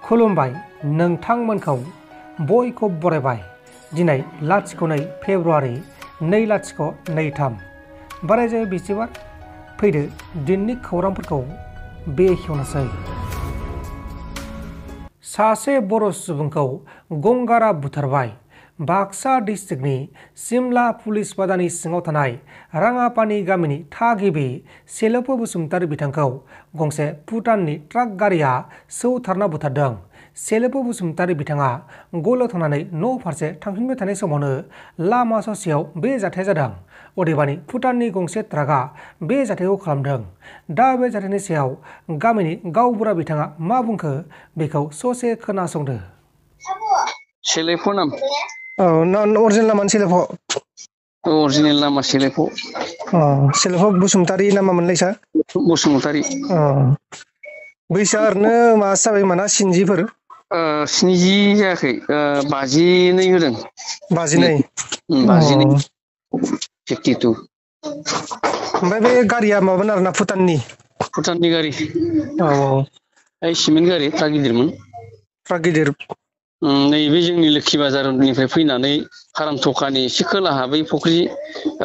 खुलुमबाय नोंथांमोनखौ बयखौ बरायबाय दिनै 02 फेब्रुवारि 2023 बारायजाय बिस्थिबार फैदो दिननि खौरांफोरखौ बेखेवनोसै। सासे बर' सुबुंखौ गंगारा बुथारबाय। बाक्सा डिस्ट्रिक्टनि सिमला पुलिस बादानि सिङाव थानाय राङापानि गामिनि थागिबि सेलफ बसुमतारी बिथांखौ गंसे भुटाननि ट्राक गारिया सौथारना बुथारदों। सेलफ बसुमतारी बिथाङा गल' थांनानै न' फारसे थांफिनबाय थानाय समावनो लामा ससेयाव बे जाथाया जादों। अदेबानि भुटाननि गंसे ट्राकआ बे जाथायखौ खालामदों। दा बे जाथायनि सायाव गामिनि गावबुरा बिथाङा मा बुंखो बेखौ ससे खोनासंदो। सेलेफ नाम अरिजिनल नामा सेलफ? अरिजिनेल नामा सेलेफ। सेलफ बसुमतारी नामा मोनलाय सार? बसुमतारी। बैसोआ ओरैनो मासो जाबाय माना सिनजिफोर? 70 जायाखै, 52 होदों। 52? 52 52। ओमफ्राय बे गारिया माबामोन आरोना भुटाननि गारि। औ सिमेन्ट गारि, ट्राक गिदिरमोन। ट्राक गिदिर। नैबे जोंनि लोखि बाजारनिफ्राय फैनानै फाराम थखानि एसे खोलाहा बै फुख्रि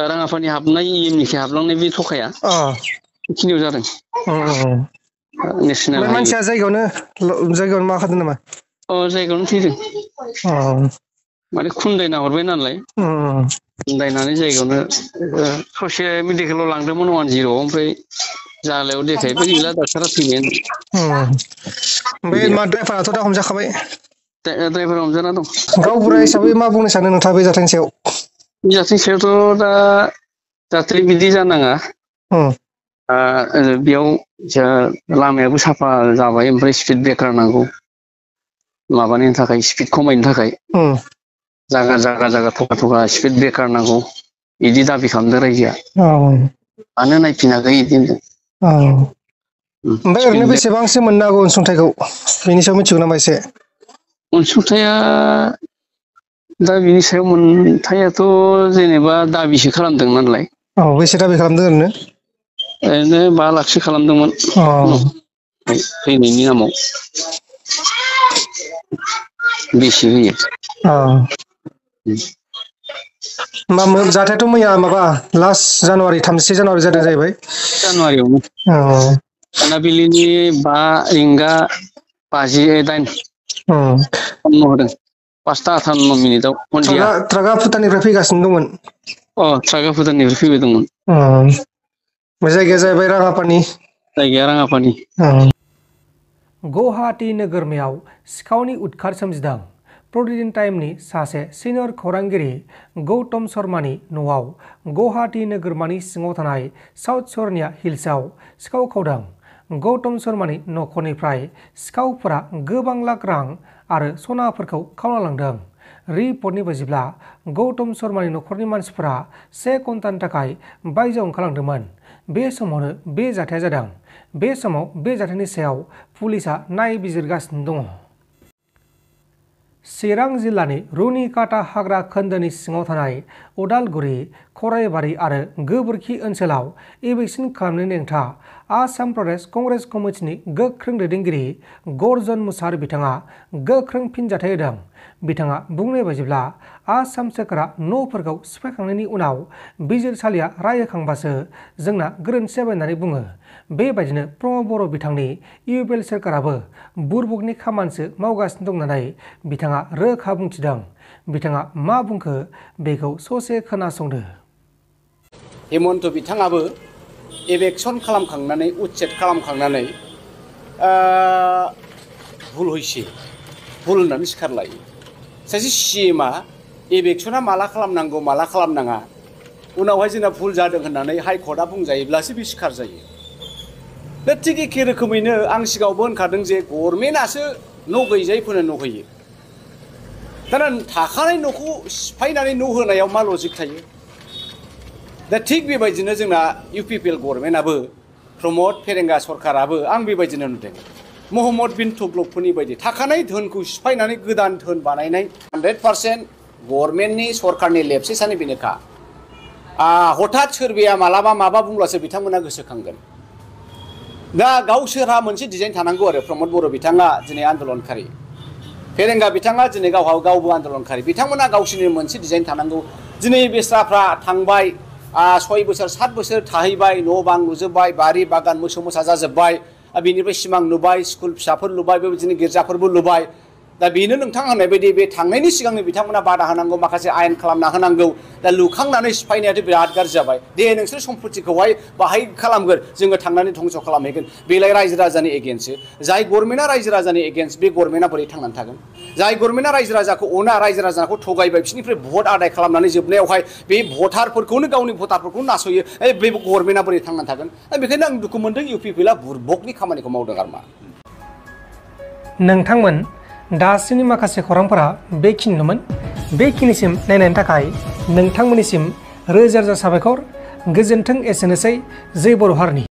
राङापानि हाबनाय इएमनिखै हाबलांनाय बे थखाया बेखिनियाव जादों। नेसनेल ओमफ्राय हाइवे। मानसिया जायगायावनो मा खादों नामा? जायगायावनो थैदों। माने खुन्दायना हरबाय नालाय, खुन्दायनानै जायगायावनो ससे मेडिकेलाव लांदोंमोन 10 ओमफ्राय जालायाव देखायबाय गैला, डाक्टारा थैबाय। ओमफ्राय मा ड्राइभाराथ' दा हमजाखाबाय? ड्राइभारा हमजाना दं। गावबुरा हिसाबै मा बुंनो सानो नोंथाङा बे जाथायनि सायाव? बे जाथायनि सायावथ' दा जाहाथे बिदि जानाङा। बेयाव लामायाबो साफा जाबाय, ओमफ्राय स्पिड ब्रेकार नांगौ माबानि थाखाय, स्पिड खमायनो थाखाय। जागा थखा स्पिड ब्रेकार नांगौ बिदि दाबि खालामदों रायजोआ। मानो नायफिनाखै बिदि होनदों। ओमफ्राय ओरैनो बेसेबांसो मोननो हागौ अनसुंथाइखौ, बेनि सायाव मिथिगौ नामा एसे? अनसुंथाइया दा बिनि सायाव मोनथायाथ' जेनेबा दाबिसो खालामदों नालाय। बेसे दाबि खालामदों ओरैनो? 5 लाखसो खालामदोंमोन थैनायनि नामाव। बेसे होयो? जाथायाथ' मैया माबा लास्ट जानुवारि 31 जानुवारि जादों जाहैबाय। जानुवारियावनो मोनाबिलिनि 5:58 होदों। 5:58 ट्राकआ भुटाननिफ्राय फैगासिनो दंमोन? ट्राकआ भुटाननिफ्राय फैबाय दंमोन। जायगाया जाहैबाय राङापानि। जायगाया राङापानि। गुवाहाटी नोगोरमायाव सिखावनि उदखार सोमजिदों। प्रतिदिन टाइमनि सासे सिनियर खौरांगिरि गौतम शर्मानि न'आव गुवाहाटी नोगोरमानि सिङाव थानाय साउथ शोरनिया हिल्सआव सिखाव खावदों। गौतम शर्मानि नखरनिफ्राय सिखावफोरा गोबां लाख रां आरो सनाफोरखौ खावना लांदों। रिपर्टनि बायदिब्ला गौतम शर्मानि नखरनि मानसिफोरा 1 घन्टानि थाखाय बायजोआव ओंखारलांदोंमोन। बे समावनो बे जाथाया जादों। बे समाव बे जाथायनि सायाव पुलिसआ नायबिजिरगासिनो दङ। चिरां जिल्लानि रुनिकाटा हाग्रा खोन्दोनि सिङाव थानाय उदालगुरि, खराइबारि आरो गोबोरखि ओनसोलाव इभिकसन खालामनायनि हेंथा आसाम प्रदेश कंग्रेस कमिटिनि गोख्रों दैदेनगिरि गर्जन मुसाहारि बिथाङा गोख्रों फिनजाथाय होदों। बिथाङा बुंनाय बायदिब्ला आसाम सोरखारा न'फोरखौ सिफायखांनायनि उनाव बिजिरसालिया राय होखांबासो जोंना गोरोन्थि जाबाय होननानै बुङो। बेबायदिनो प्रमद बर' बिथांनि इउपिएल सोरखाराबो बुरबकनि खामानिसो मावगासिनो दं होननानै बिथाङा रोखा बुंथिदों। बिथाङा मा बुंखो बेखौ ससे खोनासंदो। हेमन्त बिथाङाबो इभेकसन खालामखांनानै उच्चेद खालामखांनानै भुल हयसे भुल होननानै सिखार लायो। सासे सिएमआ इभेकसना माला खालामनांगौ माला खालामनाङा उनावहाय जोंना भुल जादों होननानै हाइकर्टआ बुंजायोब्लासो बे सिखार जायो। दा थिग एखे रोखोमैनो आं सिगाङावबो होनखादों जे गभर्नमेन्टआसो न' गैजायैफोरनो न' होयो। दाना थाखानाय न'खौ सिफायनानै न' होनायाव मा लजिक थायो? दा थिग बेबायदिनो जोंना इउपिपिएल गभर्नमेन्टआबो प्रमद फेरेंगा सरकाराबो आं बेबायदिनो नुदों। महम्मद बिन तुगलकफोरनि बायदि थाखानाय धोनखौ सिफायनानै गोदान धोन बानायनाय 100% गभर्नमेन्टनि सरकारनि लेबसेसानो बेनोखा। हठाৎ सोरबाया मालाबा माबा बुंब्लासो बिथांमोना गोसोखांगोन। दा गावसोरहा मोनसे डिजाइन थानांगौ आरो प्रमद बर' बिथाङा दिनै आन्दलनकारि फेरेंगा बिथाङा दिनै गावबो आन्दलनकारि बिथांमोना गावसोरनि मोनसे डिजाइन थानांगौ दिनै बेस्राफ्रा थांबाय 6 बोसोर 7 बोसोर थाहैबाय न' बां लुजोब्बाय बारि बागान मोसौ मोसा जाजोब्बाय बेनिफ्राय सिमां लुबाय स्कुल फिसाफोर लुबाय बेबायदिनो गिर्जाफोरबो लुबाय दा बेनो नोंथां होननाय बायदि बे थांनायनि सिगांनो बिथांमोना बादा होनांगौ माखासे आयेन खालामना होनांगौ दा लुखांनानै सिफायनायाथ' बिराद गाज्रि जाबाय दे नोंसोर सम्पतिखौहाय बाहाय खालामगोन जोङो थांनानै धंस खालामहैगोन बेलाय रायजो राजानि एगेन्स्टसो जाय गभर्नमेन्टआ रायजो राजानि एगेन्स्ट बे गभर्नमेन्टआ बोरै थांनानै थागोन जाय गभर्नमेन्टआ रायजो राजाखौ अना रायजो राजाखौ थगायबाय बिसोरनिफ्राय भट आदाय खालामनानै जोबनायावहाय बे भटारफोरखौनो गावनि भटारफोरखौ नासयो बे गभर्नमेन्टआ बोरै थांनानै थागोन बेखायनो आं दुखु मोनदों इउ पि पि एल आ बुरबकनि खामानिखौ मावदों आरो मा नोंथांमोन दासिमनि माखासे खौरांफोरा बेखिनिल'मोन बेखिनिसिम नायनायनि थाखाय नोंथांमोननिसिम रोजा रोजा साबायखर गोजोन्थों एसेनोसै जय बर' हारिनि